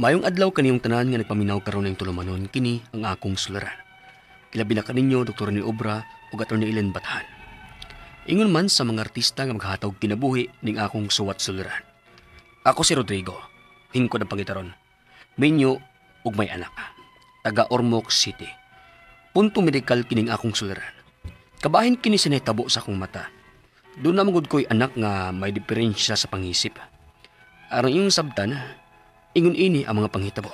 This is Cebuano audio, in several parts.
Mayong adlaw kaniyong tanan nga nagpaminaw karon ng tulumanon kini ang akong sularan. Ilabi na kaninyo Dr. ni Obra ug Atty. Ellen Bathan. Ingon man sa mga artista nga maghatag kinabuhi ning akong suwat sularan. Ako si Rodrigo, hingkod ang pangitaron. Minyo ug may anak. Taga Ormoc City. Punto medikal kining akong sularan. Kabahin kini sa nahitabo sa akong mata. Doon na magud ko'y anak nga may diferensya sa pangisip. Aron iyong sabtan, ingon ini ang mga panghitabo.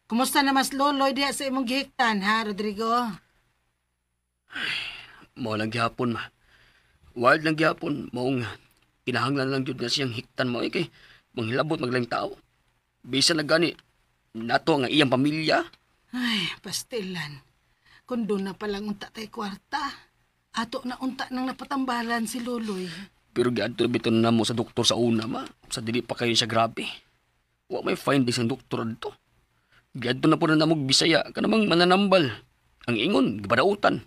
Kumusta na mas loloy diha sa imong gihiktan, ha, Rodrigo? Mao lang gihapon, ma. Wild lang gihapon, maong kinahanglan lang jud na siyang hiktan mo kay manghilabot maglaing tao. Bisan na gani nato nga iyang pamilya. Ay, pastilan. Kung doon na palang unta tay kwarta, ato na unta nang napatambalan si Loloy. Pero giadto bitaw na mo sa doktor sa una, ma. Sa dili pa kayo siya grabe. Wa may findings ang doktor dito. Giadto na po na namog Bisaya, kanamang mananambal. Ang ingon, gibadautan.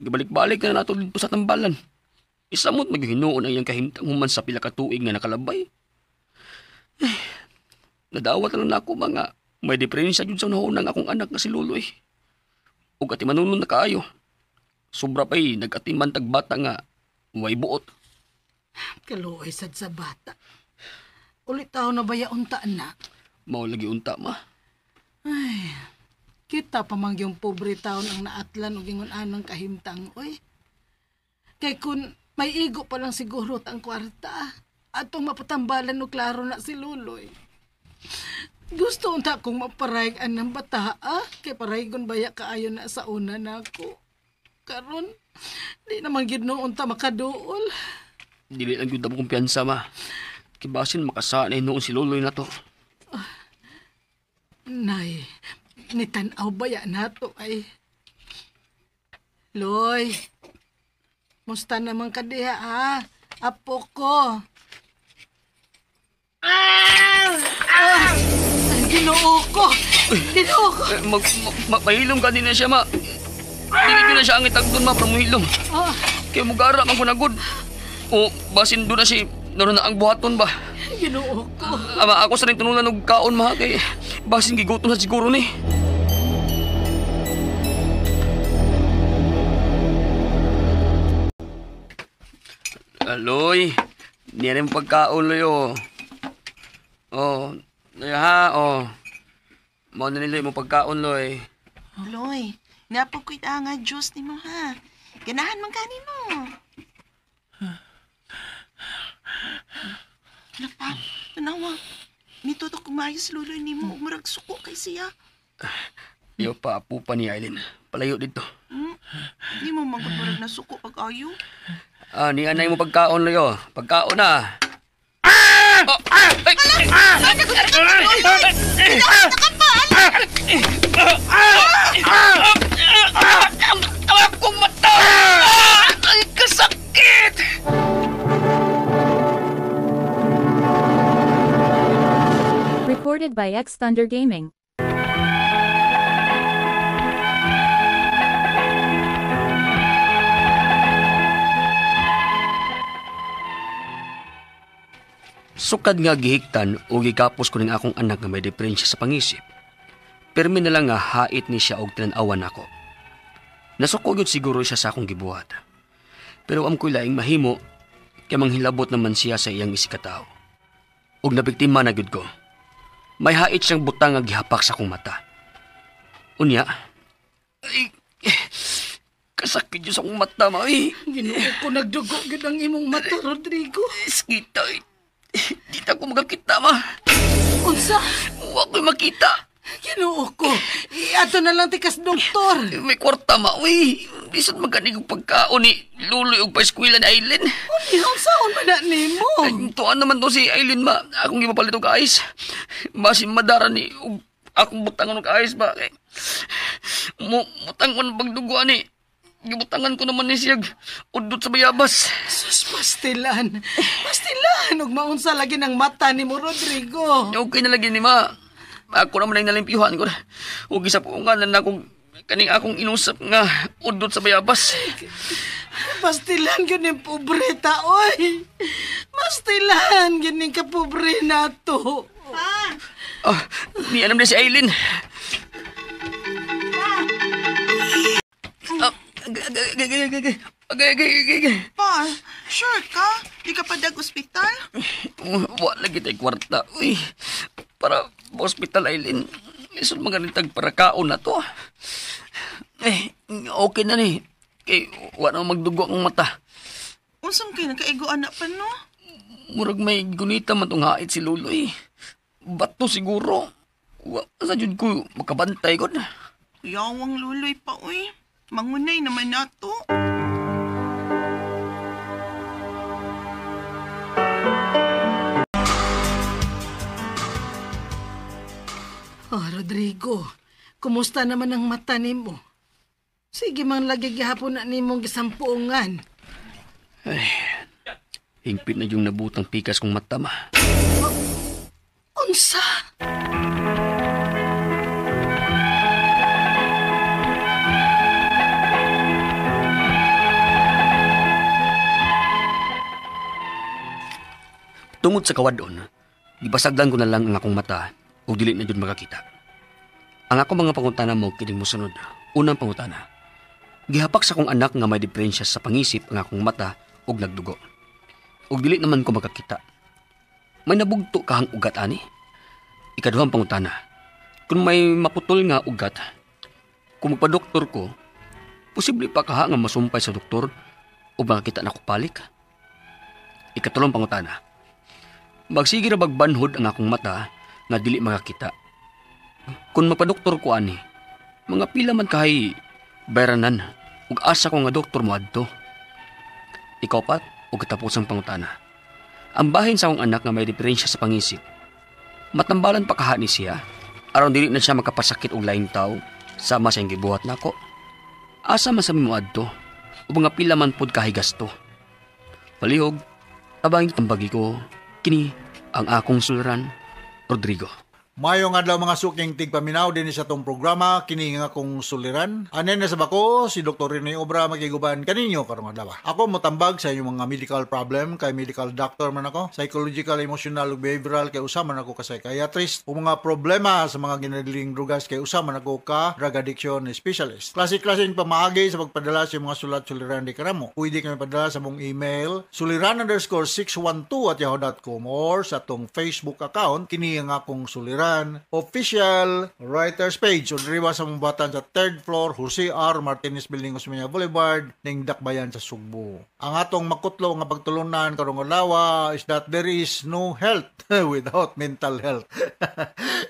Gibalik-balik na nato dito sa tambalan. Isamot maghinuon ang iyang kahimtang human sa pila ka tuig nga nakalabay. Ay, nadawat na lang nako mga may diferensya jud sa naunang akong anak nga si Loloy. Ug ati manunon na kaayo. Sobra pa'y nag-atiman tag bata nga way buot. Kaluoy sad sa bata. Ulit tao na baya unta na? Mao lagi unta, ma. Ay, kita pa man yung pobre taon ang naatlan og ingon anang kahimtang, oy. Kay kun may igo pa lang siguro ang kwarta, atong mapatambalan og klaro na si Luloy. Gusto unta kong maparayg anang bata, ah? Kay paraygon baya kaayo na sa una nako. Karon, di naman gid noon ta makaduol. Dili lang gyud ako kumpiyansa, ma. Kibasin makasanay noon si Luloy na to. Nay, nitan-aw baya nato ay. Loy, musta naman ka diha, ha? Apo ko. Ah! Ah! Ginoo ko! Ginoo ko! Mahilom ka din na siya, ma. Dili ko na siya ang itagdon, ma, pero mahilom. Oh. Kaya mugara, man kunagod. O, basin doon na siya, naroon na ang buhaton ba? Ginoo ko. Ama, ako sa rin tunulan og kaon, ma, kay basin gigutom na siguro ni. Aloy, niya rin pagkaon, Loy, oh. Oh, Loy, ha, oh. Mao na ni Loy mo pagkaon, Loy. Loy, napog ko'y nga juice ni mo, ha? Ganahan man kani mo. Napa, tanawa. Mitutok kumayos luloy ni mo. Murag suko kay siya. Iyo pa, apo pa ni Aileen. Palayo dito. Di mo mangkot murag na suko pag ayo. Ah, ni anay mo pagkaon, Loy, oh. Pagkaon na. Ah! Oh, ah! Ay! Ah! Ang akong mata! Ay, kasakit! Recorded by X Thunder Gaming. Sukad nga gihiktan o gigapos ko ning akong anak nga may diferensya sa pangisip. Pirmi na lang nga hait ni siya og tinan-awan nako. Nasuko gyud siguro siya sa akong gibuhat. Pero am ko'y laing mahimo kay manghilabot naman siya sa iyang isikataw. Og nabiktima na gyud ko. May hait siyang butang nga gihapak sa akong mata. Unya, ay, kasakit gyud sa akong mata, ma. Ay, Ginoo ko, nagdugo gyud ang imong mata, Rodrigo. Iskita, ay. Di ta ko magakita, ma. Unsa? Wa ko'y makita. Ginoo ko. Iato na lang tikas doktor. May kwarta, ma. Uy, bisan maganig og pagkaon ni Luloy og paeskwela ni Aileen. Uy, unsaon man na nimo? Ay, tuan naman to si Aileen, ma. Akong gipapalit og ice. Basin madara ni og akong butangan og ice ba. Kay, butang ko ng pagdugo ani. Gibutangan ko naman ni siya udot sa bayabas. Sus, pastilan. Pastilan. Ug maunsa lagi ng mata ni mo, Rodrigo. Okay na lagi ni ma. Ako naman ay nalimpyuhan ko. Huwag isa po nga na akong Kaning akong inusap nga udot sa bayabas. Pastilan yun yung pobre ta, oy. Pastilan yun yung kapobre na to. Pa! Ah, ni anam na si Aileen. Ah, agay. Pa, sure ka? Di ka pa dag-ospital? Wa lagi tay kwarta. Uy, para hospital, Aileen. Lisod mga para kaon na to. Eh, okay na ni. Kay, wa na magdugo ang mata. Unsam kay nagkaigo anak pa, no? Murag may gunita man tong hait si Lolo, eh. Bato siguro. Wa sa jud ko makabantay ko na. Yawang luloy pa, uy. Mangunay naman nato. Oh, Rodrigo, kumusta naman ang mata nimo? Sige man lagi gihapon na nimong gisampuongan. Ay, hingpit na yung nabutang pikas kong mata, ma. Unsa? Tungod sa kawadon, gibasagdan ko na lang ang akong mata ug dili na jud makakita. Ang akong mga pangutana mo kining mosunod. Unang pangutana. Gihapak sa akong anak nga may diferensya sa pangisip ang akong mata ug nagdugo. Ug dili naman ko makakita. May nabugto kahang ugat ani? Ikaduhang pangutana. Kung may maputol nga ugat, kung magpa-doktor ko, posible pa kaha nga masumpay sa doktor o makakita na ko palik? Ikatulong pangutana. Magsige ra bagbanhod ang akong mata nga dili makakita. Kung magpa-doktor ko ani, mga pila man kahay bayranan ug asa ko nga doktor mo adto. Ikapat ug katapusang pangutana. Ang bahin sa akong anak nga may diferensya sa pangisip, matambalan pa kaha ni siya aron dili na siya makapasakit og laing tawo sama sa iyang gibuhat nako. Asa man sa mo adto ug mga pila man pod kahay gasto. Palihog, tabanging tambagi ko kini ang akong suliran, Rodrigo. Mayong adlaw mga suking tigpaminaw din sa atong programa kini nga akong suliran. Anen na sa bako si Dr. Rene Obra makiguban kaninyo karong adlaw. Ako motambag sa inyong mga medical problem kay medical doctor man ako, psychological, emotional ug behavioral kay usa man ako ka psychiatrist, ug mga problema sa mga ginadiling drugas kay usa man ako ka drug addiction specialist. Klase-klaseng pamaagi sa pagpadala sa mga sulat suliran di karamo. Pwede kami padala sa mong email suliran_612@yahoo.com or sa atong Facebook account kini nga akong suliran official writers page. So diriwa sa mong batan sa 3rd floor Jose R. Martinez Building, Osmeña Boulevard, ning Dakbayan sa Sugbo. Ang atong makutlo nga pagtulunan karong adlaw is that there is no health without mental health.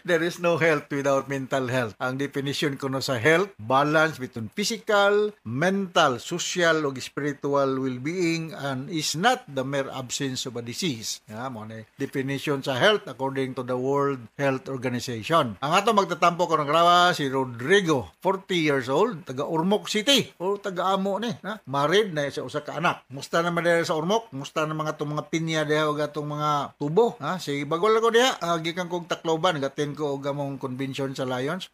There is no health without mental health. Ang definition kuno sa health, balance between physical, mental, social ug spiritual well-being and is not the mere absence of a disease. Ya, mo ni definition sa health according to the World Health Organization. Ang ato magtatampo karong adlaw si Rodrigo, 40 years old, taga Ormoc City o taga amo ni, na married na sa usa ka anak. Musta naman diri sa Ormoc? Musta na mga itong mga pinya diha ug atong mga tubo, ha? Si bagol ako diha, gikan kog Tacloban, gatin ko og among convention sa Lions.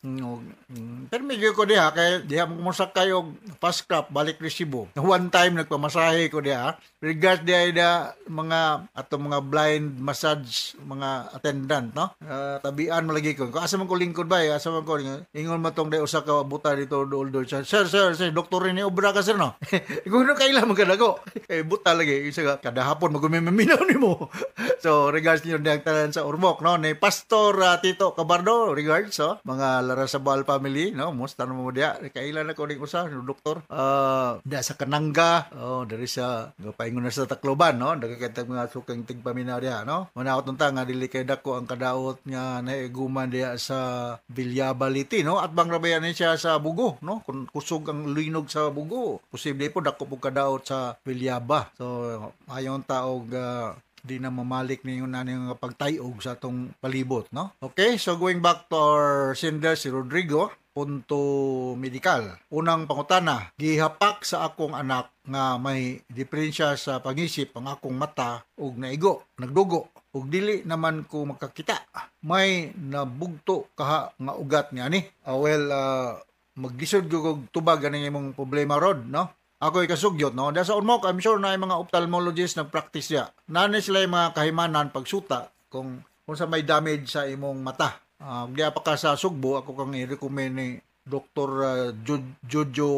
Pero medyo ko diha kay diha mo musakay og fast crop balik resibo. One time nagpamasahe ko diha. Regards diha da mga atong mga blind massage mga attendant, no? Tabian malagi ko. Asa man ko lingkod ba? Asa man ko ingon man tong day usa ka buta dito dool dool. Sir, sir, sir, doktor ni obra ka sir, no? Ingon no kaila man kadago. Eh buta lagi isa ka kada hapon magumiminaw nimo. So regards niyo diyang tanan sa Ormoc, no? Ni Pastor Tito Cabardo, regards so mga Larasabal family, no? Musta na mo diha? Kaila na ko ning usa doktor. Da sa Kananga, oh diri sa paingon na sa Tacloban, no? Daghan mga suking tigpaminaw diha, no? Manaot unta nga dili kay dako ang kadaot nga naiguman diha sa Villabaliti, no? At bang rabayan ni siya sa Bugo, no? Kung kusog ang linog sa Bugo, posible po dako pug kadaot sa Villaba. So ayon ta og di na mamalik ninyo na nga pagtayog sa atong palibot, no? Okay, so going back to our sender si Rodrigo, punto medical. Unang pangutana, gihapak sa akong anak nga may diferensya sa pangisip ang akong mata ug naigo, nagdugo ug dili naman ko makakita. May nabugto kaha nga ugat niya ni. Maglisod gyud og tubag ganing imong problema, Rod, no? Ako ikasugyot, no? Dahil sa Ormoc, I'm sure na yung mga ophthalmologist nagpractice siya. Nani sila yung mga kahimanan pagsuta kung sa may damage sa imong mata. Diya pa ka sa Sugbo, ako kang i-recommend ni Dr. Jojo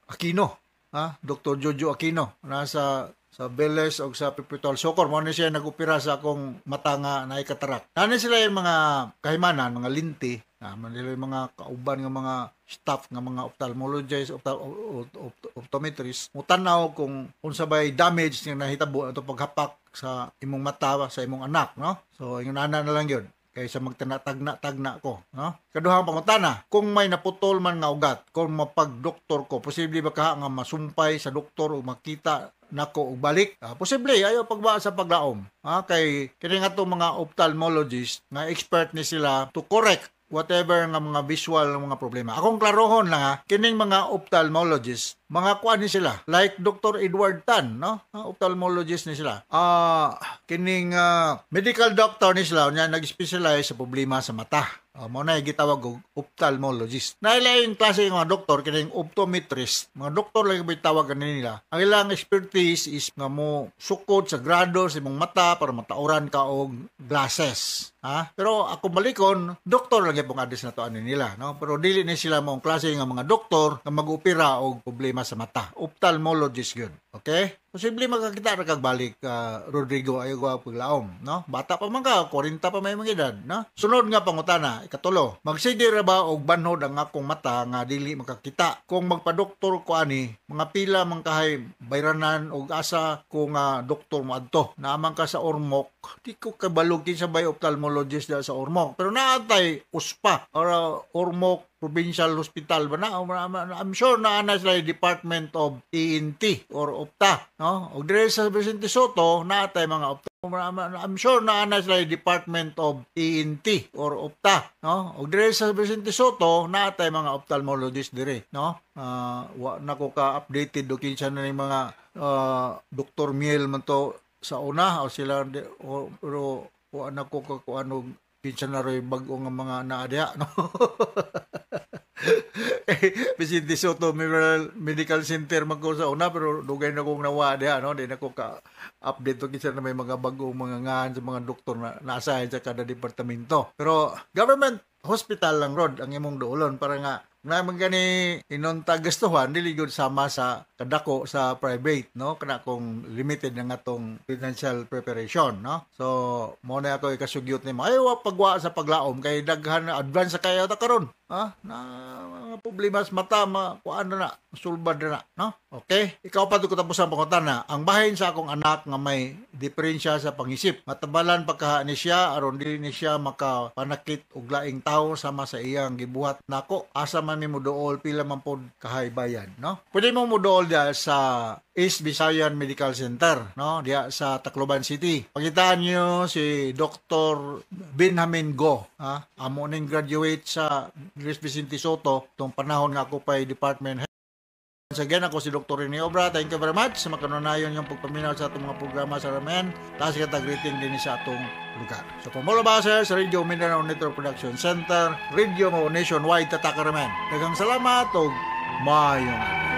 Aquino. Ha? Dr. Jojo Aquino. Nasa sa Velez o sa Perpetual Succour. Mo ni siya nag-opera sa akong mata nga naay katarak. Nani sila yung mga kahimanan, mga linti, man nila yung mga kauban nga mga staff nga mga ophthalmologists, optometrists, mutanaw kung unsa bay damage nga nahitabo ato paghapak sa imong mata sa imong anak, no? So ingon ana na lang gyud kaysa magtagna-tagna ko, no? Kaduhang pangutana, kung may naputol man nga ugat, kung mapagdoktor ko, posible ba ka nga masumpay sa doktor o makita nako og balik? Posible, ayo pagba sa paglaom. Kay kini nga tong mga ophthalmologist nga expert ni sila to correct whatever nga mga visual nga mga problema. Akong klarohon lang ha, kining mga ophthalmologist, mga kuan ni sila, like Dr. Edward Tan, no? Ophthalmologist ni sila. Kining medical doctor ni sila, unya nag-specialize sa problema sa mata. Mao na gitawag og ophthalmologist. Nailaing klase ng mga doktor kining optometrist. Mga doktor lang yung tawag nila. Ang ilang expertise is nga mo sukod sa grado sa imong mata para matauran ka og glasses. Ha? Pero ako balikon, doktor lang gyud address na to ani nila, no? Pero dili ni sila mong klase nga mga doktor nga mag-opera og problema sa mata. Ophthalmologist gyud. Okay? Posible makakita ra kag balik, Rodrigo, ayo ko paglaom, no? Bata pa man ka, 40 pa may mga edad, no? Sunod nga pangutana, ikatulo. Magsige ra ba og banhod ang akong mata nga dili makakita? Kung magpadoktor ko ani, mga pila man kahay bayranan og asa ko nga doktor moadto. Naaman ka sa Ormoc, di ko kabalog kinsa bay ophthalmologist da sa Ormoc. Pero naatay USPA or Ormoc Provincial Hospital ba na? I'm sure na ana sila Department of ENT or Opta, no? Og dire sa Vicente Soto naatay mga Opta. I'm sure na ana sila Department of ENT or Opta, no? Og dire sa Vicente Soto naatay mga ophthalmologist dire, no? Wa na ko ka updated do kinsa na ning mga Dr. Miel man to sa una o sila o, pero wa na ko ka kuano kinsa na roy bag-o nga mga naa diha, no? Vicente Soto Memorial Medical Center man ko sa una, pero dugay na kong nawa diha, no? Di na ko ka update to kinsa na may mga bag-ong mga ngahan sa mga doktor na naasahin sa kada departamento. Pero government hospital lang rod ang imong duolon para nga naman gani inonta gastuhan dili gyud sama sa kadako sa private, no? Kana kung limited na nga tong financial preparation, no? So mo na ako ikasugyot nimo, ay wa pagwa sa paglaom kay daghan na advance sa kayo ta karon, ha? Na mga problema sa mata ma kuan na sulbad na, no? Okay, ikaw pa ko tapos ang pangutana. Ang bahin sa akong anak nga may diferensya sa pangisip, matabalan pagkaha ni siya aron dili ni siya makapanakit og laing tawo sama sa iyang gibuhat nako. Asa man mi moduol, pila man pod kahay bayad, no? Pwede mo moduol diya sa East Visayan Medical Center, no? Diya sa Tacloban City. Pakitaan niyo si Dr. Benjamin Go, ha? Amo ning graduate sa Luis Vicente Soto tong panahon nga ako pay department head. Once again, ako si Dr. Rene Obra. Thank you very much sa makanunayon yung pagpaminaw sa atong mga programa sa RMN. Taas kita greeting din sa atong lugar. So, from all of us here sa Radio Mindanao Network Production Center, Radio Mo Nationwide, Tatak RMN. Daghang salamat og maayong adlaw.